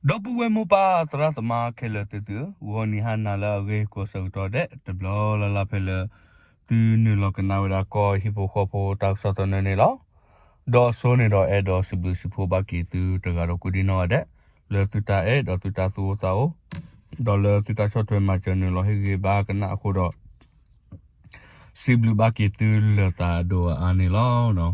ဒီပုၢ်ဝဲၢ်မိၢ်ပၢ်သရၣ်သမါခဲလၢာ်သ့ၣ်သုဧၢ, ဂီၤနံၤဟါနၤလၢအဂ့ၤကိးဆၢကတီၢ်ဒဲး တဘျီလၢ်လၢ်ဖဲလၢ သုနုာ်လီၤကနၣ်ဝဲဒၣ်ကီၢ်ဟံၣ်ဖိဃီဖိတၢ်ကစီၣ်သနၢၣ်န့ၣ်လီၤ. ဒီးအဆိန့ၣ်ဒီးအဲၣ်ဒိးစံးဘျုးစံးဖှိၣ်ဘၣ်က့ၤသုတဂၤဒီးကိးဒံနီၢ်ဂၤဒဲး လၢသုတၢ်အဲၣ်ဒီးသုတၢ်သူၣ်အိၣ်သးအိၣ် ဒီးလၢသုတၢ်ဆီၣ်ထွဲမၤစၢၤနုာ်လီၤဟ့ၣ်ဂံၢ်ဘါကနၣ်အဃိဒီး စံးဘျုးဘၣ်က့ၤသုလၢာ်သးဒိၣ်အါန့ၣ်လီၤ.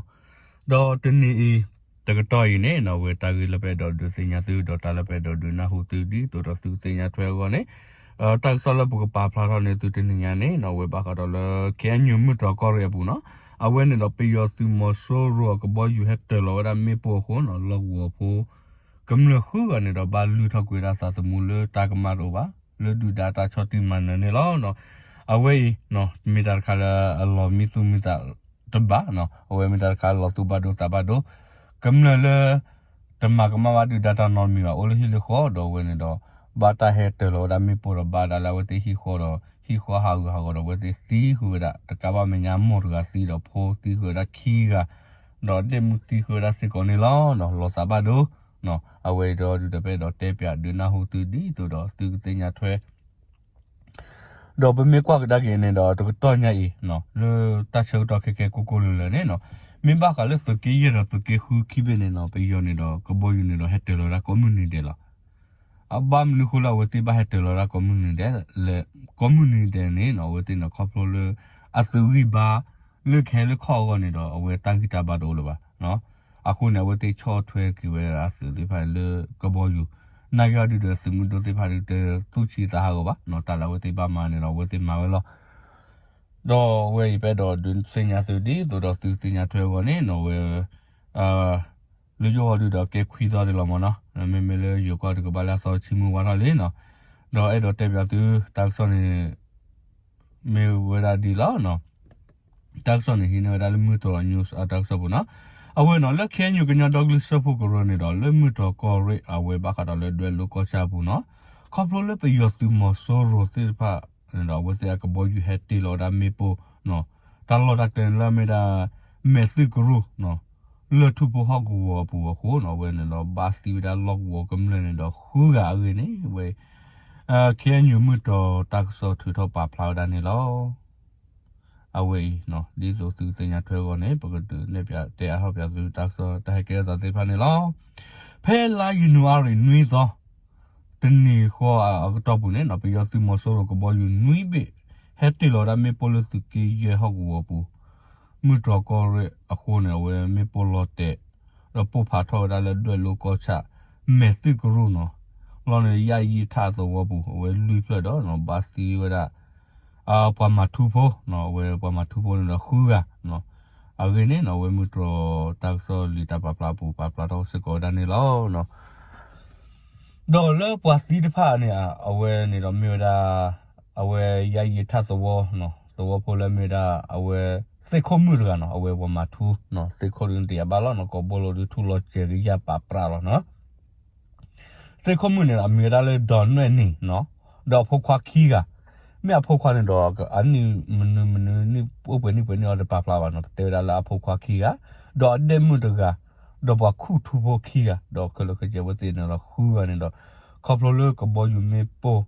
ဒီးတနံၤအံၤ တကတီၢ်အံၤန့ၣ် အဝဲတၢ်ဂ့ၢ်လၢပအဲၣ်ဒိးဒုးသ့ၣ်ညါသု ဒီးတၢ်လၢပအဲၣ်ဒိးဒုးနၢ်ဟူသုဒ်သိးဒီးသုကသ့ၣ်ညါထွဲအဂီၢ်န့ၣ် တၢ်ကစီၣ်လၢပကပာ်ဖျါထီၣ်န့ၢ်သုတနံၤညါန့ၣ် အဝဲဘၣ်ဃးဒီးလၢ ခ့ၣ်အဲၣ်ယူၣ် မုၢ်တြီၢ်ကီၢ်ရ့ၣ်အပူၤနီၤ, အဝဲန့ၣ်ဒီးပယီၤသုးမီၤစိရိၤအကဘီယူၤဟဲတၢၤလီၤဝဲဒၣ်မ့ၣ်ပိၢ်အဃိနီၤ လီၢ်ကဝီၤဖိ ကမျၢၢ်ဃုဂၤန့ၣ်ဒီးဘၣ်လုၢ်ထီၣ်ကွံာ်ဝဲဒၣ်သးသမူလၢတၢ်ကမၣ်တအိၣ်ဘၣ် လၢဒုၣ်ဒါတၢ်ဆီၣ်တံၢ်မၤနၢၤန့ၣ်လီၤ. အဝဲအံၤ မ့ၢ်တၢ်တခါလၢအလီၤမံသူၣ်မံသးတဘၣ်နီၤ, အဝဲမ့ၢ်တၢ်တခါလီၤသူၣ်ဘၣ်ဒိသးဘၣ်ဒိ, ကမျၢၢ်လၢ တမၤကမၣ်ဘၣ်ဒုၣ်ဒါတၢ်နီတမံၤဘၣ် အိၣ်လၢဟံၣ်လၢဃီဒီးအဝဲန့ၣ်ဒီး ဘၣ်တၢ်ဟဲတၢၤလီၤဝဲဒၣ်မ့ၣ်ပိၢ်ဒီးဘၣ်ဒၣ်လၢအဝဲသ့ၣ်ဟံၣ်ဃီဒီး ဟံၣ်ဃီဟးဂူာ်ဟးဂီၤဒီးအဝဲသ့ၣ်သံဃုာ်ဝဲဒၣ် တကးဘၣ်မဲာ်ညါမိၢ်တဂၤသံဒီး ဖိသံဃုာ်ဝဲဒၣ်ခံဂၤ ဒီးဒ့ၣ်မုၣ်သံဃုာ်ဝဲဒၣ်စ့ၢ်ကီးန့ၣ်လီၤ. လီၤသးဘၣ်ဒိ အဝဲအံၤဒီးဒုးဒီးပအဲၣ်ဒိးတဲပၠးဒုးနၢ်ဟူသုဒ်သိးဒီးသုကသ့ၣ်ညါထွဲ ဒီးပမ့ၢ်ကွၢ်ကဒါက့ၤန့ၣ်ဒီး တကတီၢ်ညါအံၤ လၢတၢ်ဆၢကတီၢ်ခဲကဲကိၢ်ကိၢ်လၢၤလၢၤန့ၣ်နီၤ, မ့ၢ်ဘၣ်ဃးလၢသုးက့ယဲၢ်ဒီးသုးက့ဃုခံဘ့ၣ်န့ၣ်နီၤ ပယီၤန့ၣ်ဒီး ကဘီယူၤန့ၣ်ဒီးဟဲတၢၤလီၤဝဲဒၣ်ကိးမုၢ်နံၤဒဲးလီၤ. အဘၣ်မနုၤဃိလၢအဝဲသ့ၣ်ဘၣ်ဟဲတၢၤလီၤဝဲဒၣ်ကိးမုၢ်နံၤဒဲးလဲၣ်, ကိးမုၢ်နံၤဒဲးန့ၣ်နီၤ အဝဲသ့ၣ်န့ၣ်ခီဖျိလၢ အသုးဂံၢ်ဘါ လၢကဟဲလၢခီၣ်အဂီၢ်န့ၣ်ဒီး အဝဲတၢ်ဂံၢ်တၢ်ဘါတအိၣ်လၢၤဘၣ် အဃိန့ၣ် အဝဲသ့ၣ်ဆီၣ်ထွဲက့ၤဝဲဒၣ်အသုးသ့ၣ်တဖၣ်န့ၣ်လၢကဘီယူၤ, နာ်က့အီၤဒုးဒီးသုးမုၢ်ဒိၣ်သ့ၣ်တဖၣ်ဒုးတသူၣ်ဆံးသးဟးဂီၤဘၣ်နီၤ, တၢ်လၢအဝဲသ့ၣ်ဘၣ်မၤန့ၣ်ဒီးအဝဲသ့ၣ်မၤဝဲလီၤ. ဒီးအဝဲအံၤပအဲၣ်ဒိးဒုးသ့ၣ်ညါသုဒ်သိးဒီးသုသ့ၣ်ညါထွဲအဂီၢ်န့ၣ်နီၤ အဝဲ လၢယဂီၢ်ဒုးဒီးကဲခွံသီဒံးလီၤမ့ၢ်နီၤ, မ့မ့ၢ်လၢယိၤကီၢ်ဒုးကဘၣ်လၢအသီတဆံမုၢ်ဝါထီၣ်လံနီၤ, ဒီးအဲၣ်ဒိးတဲပၠးသု တၢ်ကစီၣ်န့ၣ် မ့ၢ်ဝဲဒၣ်ဒ်လီၤနီၤ. တၢ်ကစီၣ်န့ၣ် ဟံးန့ၢ်ဝဲဒၣ်လၢမုၢ်တြီၢ် news အတၢ်ကစီၣ်ပူၤနီၤ, အဝဲနီၤ လၢ ခ့ၣ်အဲၣ်ယူၣ် ကညီဒီကလုာ်စၢဖှိၣ်ကရၢန့ၣ်ဒီး လၢမုၢ်တြီၢ်ကီၢ်ရ့ၣ် အဝဲဘၣ်ဃးဒီးလၢဒွဲၣ်လိၤကီၢ်ဆၣ်အပူၤနီၤ, ခီဖျိလၢပယီၤသုးမီၤစိရိၤသ့ၣ်တဖၣ်န့ၣ်ဒီး အဝဲသ့ၣ်အကဘီယူၤဟဲတ့ၢ်လီၤဝဲဒၣ်မ့ၣ်ပိၢ်နီၤ, တၢ်လီၢ်တၢ်ကျဲန့ၣ်လၢအမ့ၢ်ဒၣ် မဲာ်သုးကရူၢ်နီၤ လၢၢ်ထူၣ်ဖိဟီၣ်ကဝီၤအပူၤအဃိနီၤ အဝဲန့ၣ်ဒီး ဘၣ်သံဝဲဒၣ်လီၢ်ကဝီၤကမျၢၢ်န့ၣ်ဒီးဃုဂၤအဂ့ၢ်န့ၣ် အဝဲ ခ့ၣ်အဲၣ်ယူၣ် မုၢ်တြီၢ်တၢ်ကစီၣ်ထုးထီၣ်ပာ်ဖျါဝဲဒၣ်န့ၣ်လီၤ. အဝဲအံၤ ဒ်သိးသုကသ့ၣ်ညါထွဲအဂီၢ်န့ၣ် ပကဒုးနဲၣ်ပၠးတဲအါထီၣ်ပၠးသုတၢ်ကစီၣ်တၢ်ဟဲကဲထီၣ်သးသ့ၣ်တဖၣ်န့ၣ်လီၤ. ဖဲလါယနူၤအါရံၤနွံသီ တနံၤဃီအကတီၢ်ပူၤန့ၣ်နီၤ ပယီၤသုးမီၤစိရိၤကဘီယူၤနွံဘ့ၣ် ဟဲတ့ၢ်လီၤဝဲဒၣ်မ့ၣ်ပိၢ်လၢသုးက့ယဲၢ်ဟီၣ်ကဝီၤအပူၤ မုၢ်တြီၢ်ကီၢ်ရ့ၣ်အဃိန့ၣ် အဝဲမ့ၣ်ပိၢ်လီၤတဲာ် ဒီးပိၢ်ဖးထီၣ်ဝဲဒၣ်လၢဒွဲၣ်လိၤကီၢ်ဆၣ် မဲာ်သုးကရူၢ်နီၤ လီၤန့ၣ် ယၣ်ယံၤထၣ်သဝီပူၤ အဝဲလွံၢ်ဖျၢၣ်ဒီး ဘၣ်သံဝဲဒၣ် ပှၤမၤထူဖိ အဝဲပှၤမၤထူဖိန့ၣ်ဒီးဃုဂၤ အဂ့ၢ်န့ၣ်နီၤ အဝဲမုၢ်တြီၢ်တၢ်ကစီၣ်လံာ်တၢ်ပာ်ဖျါအပူၤ ပာ်ဖျါထီၣ်စ့ၢ်ကီးဝဲဒၣ်န့ၣ်လီၤ. ဒီးလၢပှၤသံတဖၣ်န့ၣ် အဝဲန့ၣ်ဒီးမ့ၢ်ဝဲဒၣ် အဝဲယၣ်ယံၤထၣ်သဝီ သဝီဖိလၢမ့ၢ်ဝဲဒၣ် အဝဲ သ့ၣ်ခိၣ်မုၣ်တဂၤနီၤ အဝဲပှၤမၤထူ သ့ၣ်ခိၣ်ဒုးတယာ်ဘၣ်လီၤနီၤ ကိးဘိလိာ်ဒုးထူလီၤစဲၤကယၢ်ပာ်ပြးလီၤနီၤ သ့ၣ်ခိၣ်မုၣ်န့ၣ်ဒီး အမံၤဝဲဒၣ်လၢ ဒီးနွဲၣ်နံၣ်နီၤ ဒီးအဖိခွါခံဂၤ, မ့ၢ်အဖိခွါန့ၣ်ဒီး အနံၣ်မနုၤမနုၤ နံၣ်အိၣ်ပှဲၤနံၣ်ပှဲၤနံၣ်အီၤတပာ်ဖျါဘၣ်နီၤ ပတဲဝဲဒၣ်လၢအဖိခွါခံဂၤ, ဒီးအဒဲၣ်မုၣ်တဂၤ, ဒီးပှၤခူၣ်ထူဖိခံဂၤ, ဒီးခဲလၢာ်ခဲဆ့အဝဲသ့ၣ်န့ၣ်ဒီးဃုဂၤန့ၣ်ဒီး ခီဖျိလၢကဘီယူၤမ့ၣ်ပိၢ်,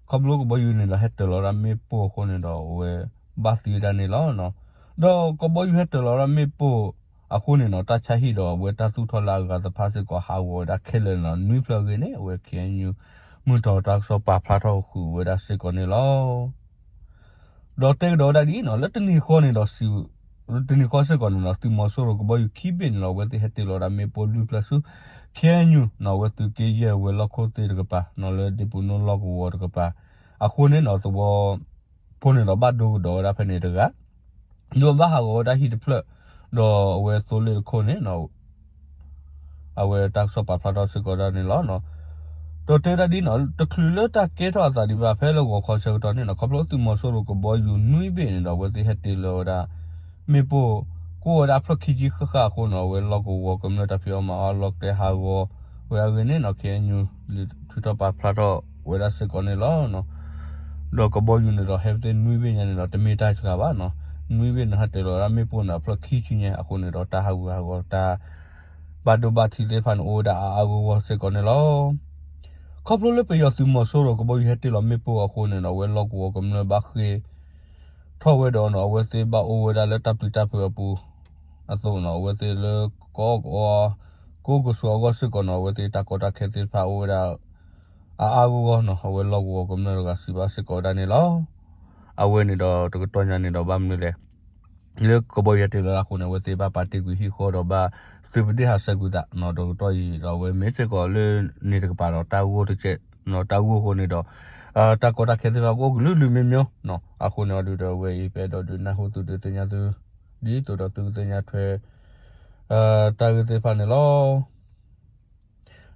ခီဖျိလၢကဘီယူၤန့ၣ်ဒီး ဟဲတၢၤလီၤဝဲဒၣ်မ့ၣ်ပိၢ်အဃိန့ၣ်ဒီး အဝဲဘၣ်သံဝဲဒၣ်န့ၣ်လီၤ. ဒီးကဘီယူၤဟဲတၢၤလီၤဝဲဒၣ်မ့ၣ်ပိၢ်အဃိန့ၣ်နီၤ တၢ်ဆါဟံၣ်ဒီးအဝဲတၢ်သူၣ်ထီၣ်လၢအဂၤသဖါစ့ၢ်ကီးဟးဂီၤဝဲဒၣ်ခဲလၢာ်န့ၣ်လီၤ. နွံဖျၢၣ်အဂ့ၢ်န့ၣ် အဝဲ ခ့ၣ်အဲၣ်ယူၣ် မုၢ်တြီၢ်တၢ်ကစီၣ်ပာ်ဖျါထီၣ်ဃုာ်ဝဲဒၣ်စ့ၢ်ကီးန့ၣ်လီၤ. ဒီးတဲကဒီးဝဲဒၣ်ဒ်အံၤနီၤ လၢတနံၤဃီန့ၣ်ဒီး တနံၤဃီစ့ၢ်ကီးန့ၣ်ဒီး သုးမီၤစိရိၤကဘီယူၤခံဘ့ၣ်န့ၣ်လီၤ အဝဲသ့ၣ်ဟဲတ့ၢ်လီၤဝဲဒၣ်မ့ၣ်ပိၢ်လွံၢ်ဖျၢၣ်ဆူ ခ့ၣ်အဲၣ်ယူၣ်နီၤ အဝဲသုးက့ယဲၢ်ဝဲၤလီၢ်ခိၣ်သ့ၣ်တကပၤနီၤ လၢဒ့ပူၤနိလီၢ်ကဝီၤတကပၤ, အဃိန့ၣ်နီၤ သဝီဖိန့ၣ်ဒီးဘၣ်ဒိကဒီးဝဲဒၣ်ဖဲန့ၣ်တဂၤ ဒီးဘၣ်ဟးဂီၤဝဲဒၣ်ဟံၣ်တဖျၢၣ်, ဒီးအဝဲသိလ့ၣ်တခိၣ်န့ၣ် အဝဲတၢ်ကစီၣ်ပာ်ဖျါထီၣ်စ့ၢ်ကီးဒၣ်န့ၣ်လီၤ. ဒီးတဲဒၣ်ဒ်နီၤ တချုးလၢတၢ်ကဲထီၣ်အသးဒံးဘၣ် ဖဲလၢဂီၤခီဆၢကတီၢ်န့ၣ်နီၤ ခီဖျိသုးမီၤစိရိၤကဘီယူၤနွံဘ့ၣ်န့ၣ်ဒီး အဝဲသ့ၣ်ဟဲတ့ၢ်လီၤဝဲဒၣ် မ့ၣ်ပိၢ် ကိးဝဲဒၣ်ဖျၢၣ်ခံဆံဃၣ်ဃၣ်အဃိနီၤ အဝဲလီၢ်ကဝီၤကမျၢၢ်တၢ်ဖံးအီၣ်မၤအီၣ်လီၤတဲာ်ဟးဂီၤဝဲအဂ့ၢ်န့ၣ်နီၤ ခ့ၣ်အဲၣ်ယူၣ် ထုးထီၣ်ပာ်ဖျါထီၣ်ဝဲဒၣ်စ့ၢ်ကီးန့ၣ်လီၤ. ဒီးကဘီယူၤန့ၣ်ဒီး ဟဲဝဲသ့ၣ်နွံဘ့ၣ်ညါန့ၣ်ဒီး တမ့ၢ်တၢ်တဂၤဘၣ်နီၤ, နွံဘ့ၣ်န့ၣ် ဟဲတ့ၢ်လီၤဝဲဒၣ်မ့ၣ်ပိၢ်န့ၣ် အဖျၢၣ်ခံဆံညါအဃိန့ၣ်ဒီး တၢ်ဟးဂူာ်ဟးဂီၤတၢ် ဘၣ်ဒိဘၣ်ထံးသ့ၣ်တဖၣ်န့ၣ် အိၣ်ဝဲဒၣ်အါအါဂီၢ်ဂီၢ်စ့ၢ်ကီးန့ၣ်လီၤ. ခီဖျိလၢပယီၤသုးမီၤစိရိၤကဘီယူၤဟဲတ့ၢ်လီၤမ့ၣ်ပိၢ်အဃိန့ၣ်နီၤ အဝဲလီၢ်ကဝီၤကမျၢၢ်ဘၣ်ဃ့ၢ်ထီၣ်ဝဲဒီးနီၤ အဝဲသ့ၣ်ဘၣ်အိၣ်ဝဲဒၣ်လၢတၢ်ပျံၤတၢ်ဖုးအပူၤအသိးနီၤ အဝဲသ့ၣ်လၢကီၢ်ကီၢ် ကအိၣ်ကဆိးအဂီၢ်စ့ၢ်ကီးနီၤ အဝဲသ့ၣ်တၢ်ကီတၢ်ခဲသ့ၣ်တဖၣ်အိၣ်ဝဲဒၣ် အါအါဂီၢ်ဂီၢ်နီၤ အဝဲလီၢ်ကဝီၤကမျၢၢ်တဂၤစံးဘၣ်စ့ၢ်ကီးဝဲဒၣ်န့ၣ်လီၤ. အဝဲန့ၣ်ဒီးတကတီၢ်ညါန့ၣ်ဒီးဘၣ်မနုၤလဲၣ် လၢကဘီယူၤဟဲတ့ၢ်လီၤအဃိန့ၣ် အဝဲသ့ၣ်ဘၣ်ပာ်တ့ၢ်ကွံာ်ဟံၣ်ဃီဒီးဘၣ်သုးပဒ့ၣ်ဟးဆှဲးကွံာ်သးနီၤ တကတီၢ်အံၤဒီးအဝဲမ့ၢ်စ့ၢ်ကီးလၢန့ၣ်တကပၤဒီး တၢ်ဂိၢ်တကဲးနီၤ တၢ်ဂိၢ်အဃိန့ၣ်ဒီး တၢ်ကီတၢ်ခဲသ့ၣ်တဖၣ်ကအိၣ်ကလုာ်လုာ်မ့ၢ်မ့ၢ်နီၤ အဃိန့ၣ်အီၤဒုးဒီးအဝဲအံၤ ပအဲၣ်ဒိးဒုးနၢ်ဟူသုဒုးသ့ၣ်ညါသု ဒ်သိးဒီးသုကသ့ၣ်ညါထွဲ တၢ်ဂ့ၢ်သ့ၣ်တဖၣ်န့ၣ်လီၤ.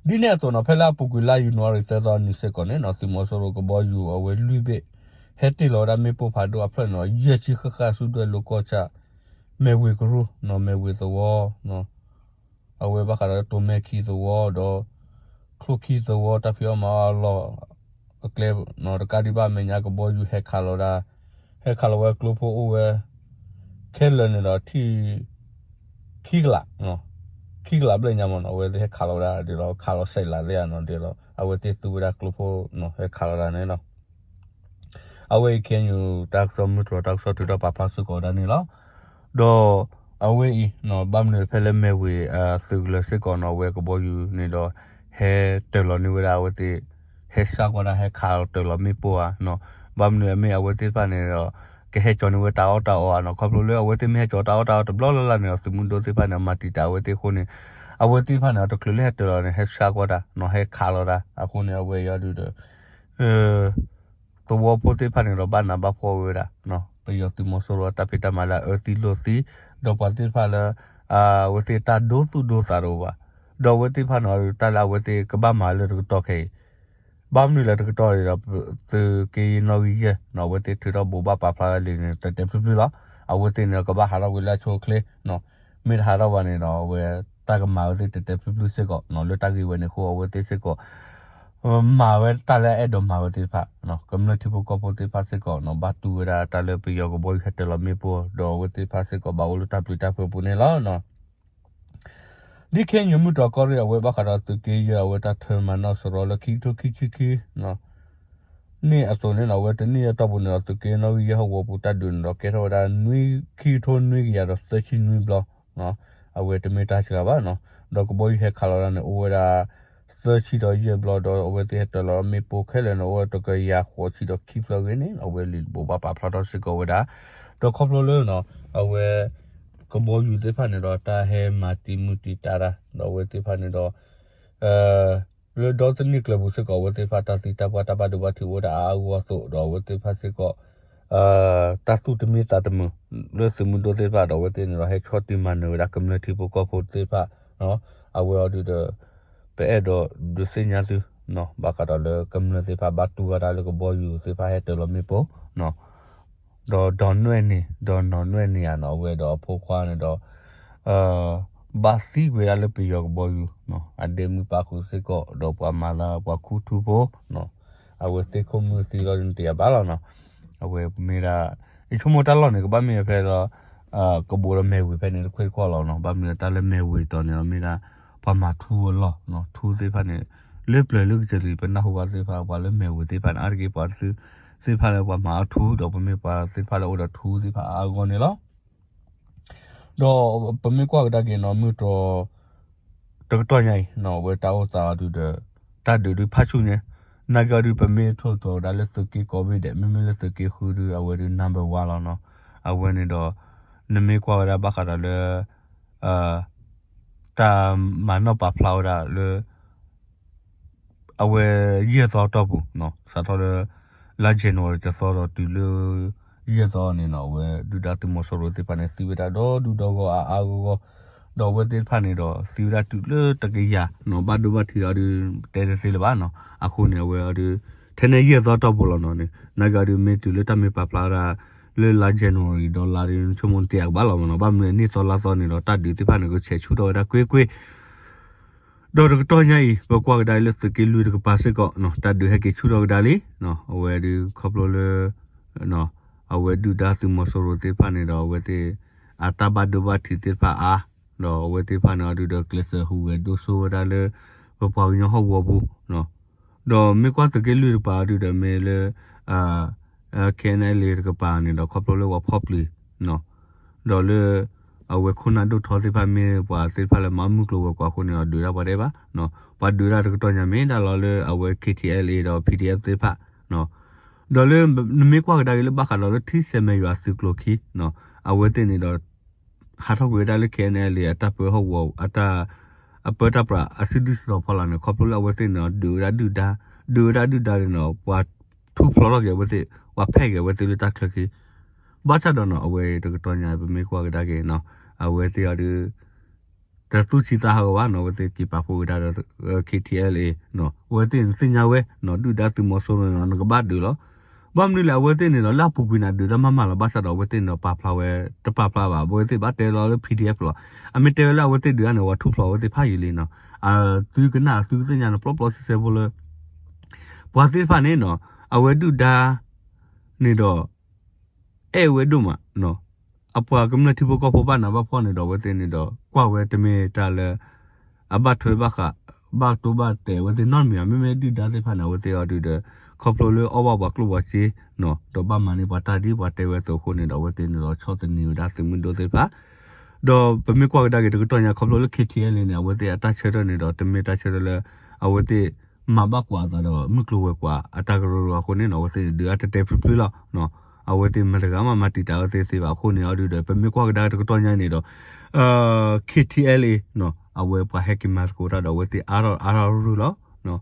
ဒ်န့ၣ်အသိးနီၤ ဖဲလၢအပူၤကွံာ်လါယနူၤအါရံၤသၢသီနံၤစ့ၢ်ကီးန့ၣ်နီၤ သုးမီၤစိရိၤကဘီယူၤအဝဲလွံၢ်ဘ့ၣ် ဟဲတ့ၢ်လီၤဝဲဒၣ်မ့ၣ်ပိၢ်ဖးဒိၣ်အဖျၢၣ်န့ၣ်နီၤ ယဲၢ်ဆံဃၣ်ဃၣ်ဆူဒွဲၣ်လိၤကီၢ်ဆၣ် မဲၢ်ဝ့ၤကရူၢ်နီၤ မဲၢ်ဝ့ၤသဝီ အဝဲဘၣ်ဃးဒီးတိၤမဲၢ်ခံသဝီဒီး ချိၣ်ခံသဝီတၢ်ဖံးအီၣ်မၤအီၣ်အလီၢ်အကျဲနီၤ တကးဒံးဘၣ်အမဲာ်ညါကဘီယူၤဟဲခးလီၤဒၣ် ဟဲခးလီၤဝဲကျိဖိအိၣ်ဝဲ ခဲလၢာ်န့ၣ်ဒီးထံၣ် ခံကလး ခံကလးဘျဲၣ်ညါမ့ၢ်နီၤ အဝဲသ့ၣ်ဟဲခးလီၤဝဲဒၣ်ဒ်လီၤ ခးလီၤစဲးလးသ့ၣ်ဧါနီၤ ဒ်လီၤ အဝဲသ့ၣ်သူဝဲဒၣ်ကျိဖိနီၤ ဟဲခးလီၤဒၣ်န့ၣ်လီၤ. အဝဲအံၤ ခ့ၣ်အဲၣ်ယူၣ် တၢ်ကစီၣ်မုၢ်တြီၤတၢ်ကစီၣ်ထုးထီၣ်ပာ်ဖျါစ့ၢ်ကီးဝဲဒၣ်န့ၣ်လီၤ. ဒီးအဝဲအံၤ ဘၣ်မနုၤဖဲလၢမဲၢ်ဝ့ၤသုးကလၢၤစ့ၢ်ကီးနီၤ အဝဲကဘီယူၤန့ၣ်ဒီး ဟဲတၢၢ်လီၤန့ၢ်ဝဲဒၣ်အဝဲသ့ၣ် ဟဲဆှၢကွၢ်ဒၣ် ဟဲခးတၢၢ်လီၤမ့ၣ်ပိၢ်ဧါနီၤ ဘၣ်မနုၤအမ့ၢ်အဝဲသ့ၣ်တဖၣ်န့ၣ်ဒီး ကဟဲကၠီၤန့ၢ်ဝဲတၢ်အီၣ်တၢ်အီဧါနီၤ ခီဖျိလၢအဝဲသ့ၣ်မ့ၢ်ဟဲကၠီၤတၢ်အီၣ်တၢ်အီတဘျီလၢ်လၢ်န့ၣ်ဒီး သုးမုၢ်ဒိၣ်သ့ၣ်တဖၣ်န့ၣ် အမၤတံာ်တာ်အဝဲသ့ၣ်အဃိန့ၣ် အဝဲသ့ၣ်တဖၣ်န့ၣ် အတချုးလၢဟဲတၢၢ်လီၤန့ၣ် ဟဲဆှၢကွၢ်တၢ်နီၤ ဟဲခးလီၤတၢ် အဃိန့ၣ် အဝဲအံၤအီၤဒုးဒီး သဝီဖိသ့ၣ်တဖၣ်န့ၣ်ဒီး ဘၣ်နးဘၣ်ဖှီၣ်ဝဲဒၣ် ပယီၤသုးမီၤစိရိၤအတၢ်ဖံးတၢ်မၤလၢအအၢသံလိာ်သံ ဒီးပှၤသ့ၣ်တဖၣ်လၢ အဝဲသ့ၣ်တၢ်ဒိသူၣ်ဒိသးတအိၣ်ဘၣ် ဒီးအဝဲသ့ၣ်တဖၣ်န့ၣ် တၢ်လၢအဝဲသ့ၣ်ကဘၣ်မၤလၢတကတီၢ်ခဲအံၤ ဘၣ်မနုၤလဲၣ်တကတီၢ်အံၤဒီး သုးက့ယဲၢ်နီၣ်ဂံၢ်ယဲၢ်နီၤ အဝဲသ့ၣ်ထုးထီၣ်ဘိးဘၣ်ပာ်ဖျါလံာ်န့ၣ် တဲာ်တဲာ်ဖျုးဖျုးလီၤ. အဝဲသ့ၣ်န့ၣ် ကဘၣ်ဟးထီၣ်ကွံာ်လၢအဆိအချ့နီၤ မ့ၢ်တဟးထီၣ်ဘၣ်န့ၣ်ဒီး အဝဲတၢ်ကမၤဝဲသ့ၣ်တဲာ်တဲာ်ဖျုးဖျုးစ့ၢ်ကီးနီၤ လၢတၢ်ဂ့ၢ်ဝဲန့ၣ်အဃိ အဝဲသ့ၣ်စ့ၢ်ကီး မၤဝဲတၢ်လၢအအဲၣ်ဒိးမၤဝဲသ့ၣ်တဖၣ် ကမျၢၢ်ထံဖိကီၢ်ဖိသ့ၣ်တဖၣ်စ့ၢ်ကီးနီၤ ဘၣ်တူၢ်ဝဲဒၣ်တၢ်လၢပယီၤကဘီယူၤဟဲတၢၢ်လီၤမ့ၣ်ပိၢ် ဒီးအဝဲသ့ၣ်တဖၣ်စ့ၢ်ကီးဘၣ်အိၣ်လၢတၢ်ပျံၤတၢ်ဖုးအပူၤန့ၣ်လီၤ. ဒ်ခ့ၣ်အဲၣ်ယူၣ်မုၢ်တြီၤကီၢ်ရ့ၣ် အဝဲဘၣ်ဃးဒီးသုးက့ယဲၢ်အဝဲတၢ်ထၢမၤနီၣ်စရီလၢခံကထိခံဆံခံ န့ၣ်အသိးန့ၣ်နီၤ အဝဲတနံၣ်အတီၢ်ပူၤန့ၣ်ဒီး သုးက့နီၣ်ဂံၢ်ယဲၢ်ဟီၣ်ကဝီၤပူၤတၢ်ဒုးန့ၣ်ဒီး ကဲထီၣ်ဝဲဒၣ် ခံကထိနွံကယၤဒီးသၢဆံနွံဘျီ အဝဲတမ့ၢ်တၢ်စှၤဘၣ်နီၤ ဒီးကဘီယူၤဟဲခးလီၤဒၣ်န့ၣ် အိၣ်ဝဲဒၣ် သၢဆံဒီးယဲၢ်ဘျီ ဒီးအဝဲသ့ၣ်ဟဲတၢၢ်လီၤမ့ၣ်ပိၢ်ခဲလၢာ်န့ၣ် အိၣ်ဝဲတကယၤဃိးဆံဒီးခံဖျၢၣ်ဂ့ၤန့ၣ် အဝဲလံာ်ဘိးဘၣ်ပာ်ဖျါထီၣ်စ့ၢ်ကီးဝဲဒၣ် ဒီးခီဖျိလၢ အဝဲ ကဘီယူၤသ့ၣ်တဖၣ်န့ၣ်ဒီး တၢ်ဟဲမၤတံၤမုၢ်တံၤတၢ်တၢ် ဒီးအဝဲသ့ၣ်တဖၣ်န့ၣ်ဒီး လၢဒီသန့ၤကျၢၤပူၤစ့ၢ်ကီး အဝဲသ့ၣ်တဖၣ်တၢ်သံတၢ်ပှၢ်တၢ်ဘၣ်ဒိဘၣ်ထံးအိၣ်ဝဲဒၣ်အါအါဂီၢ်ဂီၢ်အသိး ဒီးအဝဲသ့ၣ်တဖၣ်စ့ၢ်ကီး တၢ်သူၣ်တမံသးတမုာ် လၢသုးမုၢ်ဒိၣ်သ့ၣ်တဖၣ်ဒီးအဝဲသ့ၣ်န့ၣ်ဒီး ဟဲဆီၣ်တံၢ်မၤနၢၤဝဲဒၣ်ကမျၢၢ်ထံဖိကီၢ်ဖိသ့ၣ်တဖၣ် အဝဲအီၤဒုးဒီး ပအဲၣ်ဒိးဒုးသ့ၣ်ညါသု ဘၣ်ဃးဒီးလၢကမျၢၢ်သ့ၣ်တဖၣ်ဘၣ်တူၢ်ဝဲဒၣ်လၢကဘီယူၤသ့ၣ်တဖၣ်ဟဲတၢၢ်လီၤမ့ၣ်ပိၢ် ဒီးဒီနွဲၣ်န့ၣ် ဒီနီၢ်နွဲၣ်န့ၣ်ဧါနီၤ အဝဲဒီးအဖိခွါန့ၣ်ဒီး ဘၣ်သံကွံာ်ဒၣ်လၢပယီၤကဘီယူၤ အဒဲမုၣ်ပာ်ဃုာ်စ့ၢ်ကီး ဒီးပှၤမၤလၢပှၤခူသူၣ်ဖိ အဝဲသ့ၣ်ခိၣ်မုၣ်သံလီၤဒ်န့ၣ်တယၤဘၣ်လီၤနီၤ အဝဲမ့ၢ်ဒၣ် ယဆိကမိၣ်တၢ်လီၢ်န့ၣ် ကဘၣ်မ့ၢ်ဖဲလီၤ ကဘိးဒီးမဲၢ်ဝ့ၤဖဲန့ၣ်တခွ့ၣ်တခီၣ်လီၤနီၤ ဘၣ်မနုၤတၢ်လၢမဲၢ်ဝ့ၤတီၤန့ၣ်ဒီးမ့ၢ်ဒၣ် ပှၤမၤထူအလီၢ် ထူသ့ၣ်တဖၣ်န့ၣ် လၢပျၢၤလၢကစၢၢ်လံ ပနၢ်ဟူဘၣ်သ့ၣ်တဖၣ် ပှၤလၢမဲၢ်ဝ့ၤသ့ၣ်တဖၣ်န့ၣ် အါတက့ၢ်ပှၤသ့ၣ်တဖၣ်လၢပှၤမၤအီၣ်ထူ ဒီးပမ့ၢ်ပှၤသ့ၣ်တဖၣ်လၢအိၣ်ဒီးထူသ့ၣ်တဖၣ်အါအါဂီၢ်ဂီၢ်န့ၣ်လီၤ. ဒီးပမ့ၢ်ကွၢ်ကဒါက့ၤနီၤ မုၢ်တြီၤ တကတီၢ်ညါအံၤ အဝဲတၢ်အိၣ်သးအီၤဒုးဒီး တၢ်ဒုးဒုးဖးဆူၣ်န့ၣ် နာ်က့အီၤဒုး ပမ့ၢ်ထိၣ်သတြီၤဝဲဒၣ်လၢသုးက့ကိးဘ့ၣ်ဒဲး မ့မ့ၢ်လၢသုးက့ဃုဒုး အဝဲဒုး number one လီၤနီၤ. အဝဲန့ၣ်ဒီး နမ့ၢ်ကွၢ်ဝဲဒၣ်ဘၣ်ဃးဒီးလၢ တၢ်မၤနီၣ်ပာ်ဖျါဝဲဒၣ်လၢ အဝဲယဲၢ်သီတီၢ်ပူၤ စးထီၣ်လၢ လါ January တသီဒီးတုၤလၢ ယဲၢ်သီန့ၣ်နီၤ အဝဲဒုၣ်ဒါသုးမီၤစိရိၤသ့ၣ်တဖၣ်န့ၣ် သံဝဲဒၣ်ဒီဒူၣ်ဒီဂီၢ်အါအါဂီၢ်ဂီၢ် ဒီးအဝဲသ့ၣ်တဖၣ်န့ၣ်ဒီး သံဝဲဒၣ်တုၤလၢတကယၤနီၤ ဘၣ်ဒိဘၣ်ထံးဒီးဒုး တဲတသ့လၢၤဘၣ်နီၤ. အဃိန့ၣ် အဝဲအီၤဒုး ထဲန့ၣ်ယဲၢ်သီတီၢ်ပူၤလီၤနီၤန့ၣ် နာ်က့အီၤဒုး မ့ၢ်တုၤလၢတၢ်မ့ၢ်ပာ်ဖျါဝဲဒၣ် လၢလါ January ဒီးလါဒုး ဆိကမိၣ်တယၤကဘၣ်လီၤမ့ၢ်နီၤ. ဘၣ်မနုၤန့ၣ်သီလါသီန့ၣ်ဒီး တၢ်ဒုးသ့ၣ်တဖၣ်န့ၣ် ကဆဲးဆူၣ်ထီၣ်ဝဲဒၣ်ကွ့ၢ်ကွ့ၢ် ဒီးတကတီၢ်ညါအံၤ ပကွၢ်ကဒါအံၤလၢသုးက့လွံၢ်တကပၤစ့ၢ်ကီး တၢ်ဒုးဟဲက့ၤဆူၣ်ထီၣ်ကဒါလံ. အဝဲဒုးခီဖျိလၢ အဝဲဒုၣ်ဒါသုးမီၤစိရိၤသ့ၣ်တဖၣ်န့ၣ်ဒီး အဝဲသ့ၣ် အတၢ်ဘၣ်ဒိဘၣ်ထံးသ့ၣ်တဖၣ်အါ ဒီးအဝဲသ့ၣ်တဖၣ်န့ၣ်အီၤဒုးဒီး ကျဲးစၢးဟူးဂဲၤဒိၣ်စိဝဲဒၣ်လၢ ပပှၤကညီဟီၣ်ကဝီၤပူၤ ဒီးမ့ၢ်ကွၢ်သုးက့လွံၢ်တကပၤဒုဒီးမ့ၢ်လၢ KNLA တကပၤန့ၣ်ဒီး ခီဖျိလၢပှၤဖီၣ်ပျံၤ ဒီးလၢ အဝဲခိၣ်နၢ်ဒိၣ်ထီသ့ၣ်တဖၣ်မ့ၢ်ပှၤသ့ၣ်တဖၣ်လၢမၤမုၢ်ကျိၤဝဲၤကွာ်အဃိန့ၣ်ဒီး ဒုးတၢ်ပှၤတအဲၣ်ဘၣ်. ပှၤဒုးတၢ်တကတီၢ်ညါမ့ၢ်ဒၣ်လီၤလၢအဝဲ KTLA ဒီး PDF သ့ၣ်တဖၣ် ဒီးလၢနမ့ၢ်ကွၢ်ကဒါက့ၤလၢဘၣ်ဃးဒီးလၢထံဆဲးမဲာ်ယွၤသုးကျိၤခံ အဝဲသ့ၣ်န့ၣ်ဒီး ဟးထီၣ်ကွံာ်ဝဲဒၣ်လၢ KNLA အတၢ်ပၢဟီၣ်ကဝီၤ အတၢ် အပၢတၢ်ပြးအစုဒုၣ်စုတီၤဖီလာ်န့ၣ် ခီဖျိလၢအဝဲသ့ၣ်န့ၣ်ဒီး ဒုးဝဲဒၣ်ဒုၣ်ဒါ ဒုးဝဲဒၣ်ဒုၣ်ဒါန့ၣ်ဒီး ပှၤထူၣ်ဖျိးထီၣ်က့ၤအဝဲသ့ၣ် ပှၤဖဲးက့ၤအဝဲသ့ၣ်လၢတၢ်ချၢခံ ဘၣ်ဆၣ်ဒီးနီၤ အဝဲတကတီၢ်ညါ ပမ့ၢ်ကွၢ်ကဒါက့ၤနီၤ အဝဲသ့ၣ်အီၤဒုး တသူၣ်ဆံးသးဟးဂီၤဘၣ်နီၤ အဝဲသ့ၣ်က့ၤပာ်ဖှိၣ်ဝဲဒၣ်ဒီး KTLA နီၤ အဝဲသ့ၣ်န့ၣ်သ့ၣ်ညါဝဲနီၤ ဒုၣ်ဒါသုးမီၤစိရိၤန့ၣ်နီၤ နကဘၣ်ဒုးလီၤ. ဘၣ်မနုၤလဲၣ် အဝဲသ့ၣ်န့ၣ်ဒီး လၢအပူၤကွံာ်န့ၣ်ဒုးတၢ်မၤမၤလီၤ ဘၣ်ဆၣ်ဒီးအဝဲသ့ၣ်န့ၣ်ဒီးပာ်ဖျါဝဲ တပာ်ဖျါဘၣ် အဝဲသ့ၣ်ဘၣ်တဲလီၤလၢ PDF လီၤ. အမ့ၢ်တဲဝဲလၢအဝဲသ့ၣ်ဒုးအါန့ၣ် ပှၤထူၣ်ဖျိးအဝဲသ့ၣ်ဖးယံာ်လံနီၤ အသုကနၣ်အသုကသ့ၣ်ညါန့ၣ် ပျီပျီစဲစဲဖိလၢ ပှၤသ့ၣ်တဖၣ်န့ၣ်နီၤ အဝဲဒုၣ်ဒါ န့ၣ်ဒီး အဲၣ်ဝဲဒိၣ်မးနီၤ အပှၤကမျၢၢ်ထံဖိကီၢ်ဖိဘၣ်နးဘၣ်ဖှီၣ်န့ၣ်ဒီး အဝဲသ့ၣ်န့ၣ်ဒီး ကွၢ်ဝဲတမ့ၢ်တၢ်လၢ အဘၣ်ထွဲဘၣ်ဃး ဘၣ်တိဘၣ်တဲာ်အဝဲသ့ၣ်နီတမံၤဘၣ် မ့မ့ၢ်ဒုၣ်ဒါသ့ၣ်တဖၣ်န့ၣ် အဝဲသ့ၣ်အီၤဒုးဒီး ခီဖျိလၢအီၣ်ဘၣ်ပှၤကျိၣ်ပှၤစ့နီၤ ဒီးဘၣ်မၤန့ၢ်ပှၤတၢ်ဒ်ပှၤတဲဝဲအသိးအဃိန့ၣ်ဒီး အဝဲသ့ၣ်န့ၣ်ဒီးဆီၣ်သနံးဝဲဒၣ်သုးမုၢ်ဒိၣ်သ့ၣ်တဖၣ် ဒီးပမ့ၢ်ကွၢ်ကဒါက့ၤတကတီၢ်ညါ ခီဖျိလၢ KTLA န့ၣ် အဝဲသ့ၣ်အတၢ်ဆၢထၢၣ်န့ၣ်ဒီး တမ့ၢ်တၢ်ဆၢထၢၣ်လၢ အဝဲသ့ၣ် မၤဘၣ်ကွၢ်အသးဒီး မုၢ်ကျိၤဝဲၤကွာ်အတၢ်ကရၢကရိအဃိန့ၣ်နီၤ အဝဲသ့ၣ်ဒုးအါတဲာ်တဲာ်ဖျုးဖျုးလီၤ. အဝဲသ့ၣ်မတၤတဂၤမးမၤတံာ်တာ်အဝဲသ့ၣ်သ့ဘၣ်အဃိန့ၣ် အီၤဒုးဒီး ပမ့ၢ်ကွၢ်ကဒါက့ၤတကတီၢ်ညါန့ၣ်ဒီး KTLA နီၤ အဝဲပှၤဟဲက့ၤမၤသကိးတၢ်ဒီး အဝဲသ့ၣ်အါထီၣ်အါထီၣ်ရူၢ်ရူၢ်လီၤ.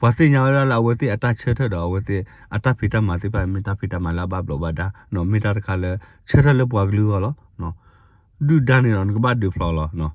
ပှၤသ့ၣ်ညါဝဲဒၣ်လၢအဝဲသ့ၣ်အတၢ်ဆၢထၢၣ်ဒီး အဝဲသ့ၣ်အတၢ်ဖံးတၢ်မၤသ့ၣ်တဖၣ် မ့ၢ်တၢ်ဖံးတၢ်မၤလၢအဘၣ်ဘျီးဘၣ်ဒါ မ့ၢ်တၢ်တခါလၢ ဆၢထၢၣ်လၢပှၤကလုာ်အဂီၢ်လီၤ. ဒုၣ်ဒါန့ၣ်ဒီး နကဘၣ်ဒုးဖျိးလီၤ.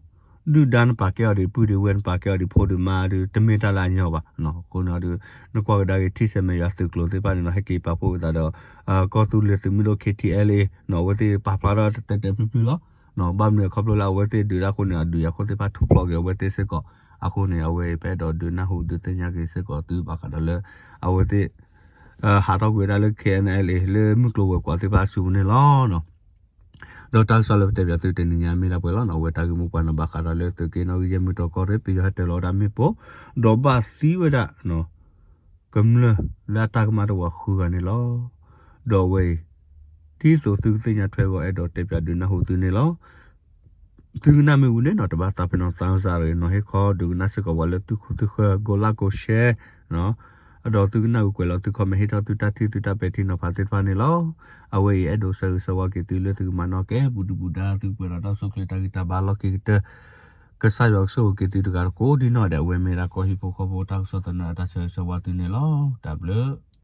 ဒုၣ်ဒါနပာ်ကဲအီၤဒီးပုၢ်ဒီးဝဲၢ် နပာ်ကဲအီၤဒီးဖိဒီးမါဒီး တမ့ၢ်တၢ်လၢအညီဘၣ်. အဃိန့ၣ်ဒီး နကွၢ်ကဒါက့ၤထံဆဲးမဲာ်ယွၤသုးကျိၤသ့ၣ်တဖၣ်န့ၣ်နီၤ ဟဲက့ၤပာ်ဖှိၣ်ဝဲသးဒီး ကီၢ်သူလ့ၤသုးမုၢ်ဒိၣ် KTLA နီၤ အဝဲသ့ၣ်ပာ်ဖျါထီၣ်တဲာ်တဲာ်ဖျုးဖျုးလီၤ. ဘၣ်မနုၤခီဖျိလၢအဝဲသ့ၣ်ဒုးတၢ်အဃိန့ၣ် အဒုးယၤခိၣ်သ့ၣ်တဖၣ်ထူၣ်ဖျိးက့ၤအဝဲသ့ၣ်စ့ၢ်ကီး အဃိန့ၣ် အဝဲပအဲၣ်ဒိးဒုးနၢ်ဟူဒုးသ့ၣ်ညါက့ၤစ့ၢ်ကီးသုဘၣ်ဃးဒီးလၢ အဝဲသ့ၣ် ဟးထီၣ်ကွံာ်ဝဲဒၣ်လၢ KNLA လၢမုၢ်ကျိၤဝဲၤကွာ်သ့ၣ်တဖၣ်အစုပူၤန့ၣ်လီၤ. ဒီးတၢ်ကစီၣ်လၢပတဲပၠးသုတနံၤညါမ့ၢ်ဒၣ်ပှဲၤလီၤနီၤ အဝဲတၢ်ဂ့ၢ်မိၢ်ပှၢ်န့ၣ် ဘၣ်ဃးဒီးလၢသုးက့နီၣ်ဂံၢ်ယဲၢ်မုၢ်တြီၢ်ကီၢ်ရ့ၣ် ပယီၤဟဲတၢၤလီၤဝဲဒၣ်မ့ၣ်ပိၢ် ဒီးဘၣ်သံဝဲဒၣ် ကမျၢၢ်လၢအတၢ်ကမၣ်တဝာ်ဃုဂၤန့ၣ်လီၤ. ဒီးအဝဲအံၤ ဒ်သိးသုကသ့ၣ်ညါထွဲအဂီၢ် အဲၣ်ဒိးတဲပၠးဒုးနၢ်ဟူသုန့ၣ်လီၤ. သုကနၣ်မ့ၢ်ဝံၤန့ၣ်နီၤ တဘၣ်သးပ့ၤနီၣ်သးစၢ်ရ့ၣ်နီၤ ဟ့ၣ်ခီဒုးကနၣ်စ့ၢ်ကီးပှၤလၢသုခိၣ်သုဃၢၤ ကိးလၢကိးရှဲ ဒီးသုကနၣ်ဂုာ်ကွဲးလီၤသု comment ဟ့ၣ်ထီၣ်သုတၢ်ထံၣ်သုတၢ်ပဲာ်ထံနီၤဖးသ့ၣ်တဖၣ်န့ၣ်လီၤ. အဝဲအံၤအဲၣ်ဒိးဆၢဂ့ၤဆၢဝါက့ၤသုလၢသုကမၤနီၣ်ကဲ ပူၤဒုၣ်ပူၤဒါ သုကပှဲၤဒီးတၢ်အိၣ်ဆူၣ်အိၣ်ချ့တၢ်ဂံၢ်တၢ်ဘါလီၢ်ခံကတၢၢ် ကစၢ်ယွၤကဆိၣ်ဂ့ၤက့ၤသုတဂၤတကိးဒ်နီၢ်ဒဲး အဝဲမ့ၢ်ဒၣ်ကီၢ်ဟံၣ်ဖိဃီဖိတၢ်ကစီၣ်သနၢၣ်အတၢ်ဆၢဂ့ၤဆၢဝါသုန့ၣ်လီၤ. တၢ်ဘျုး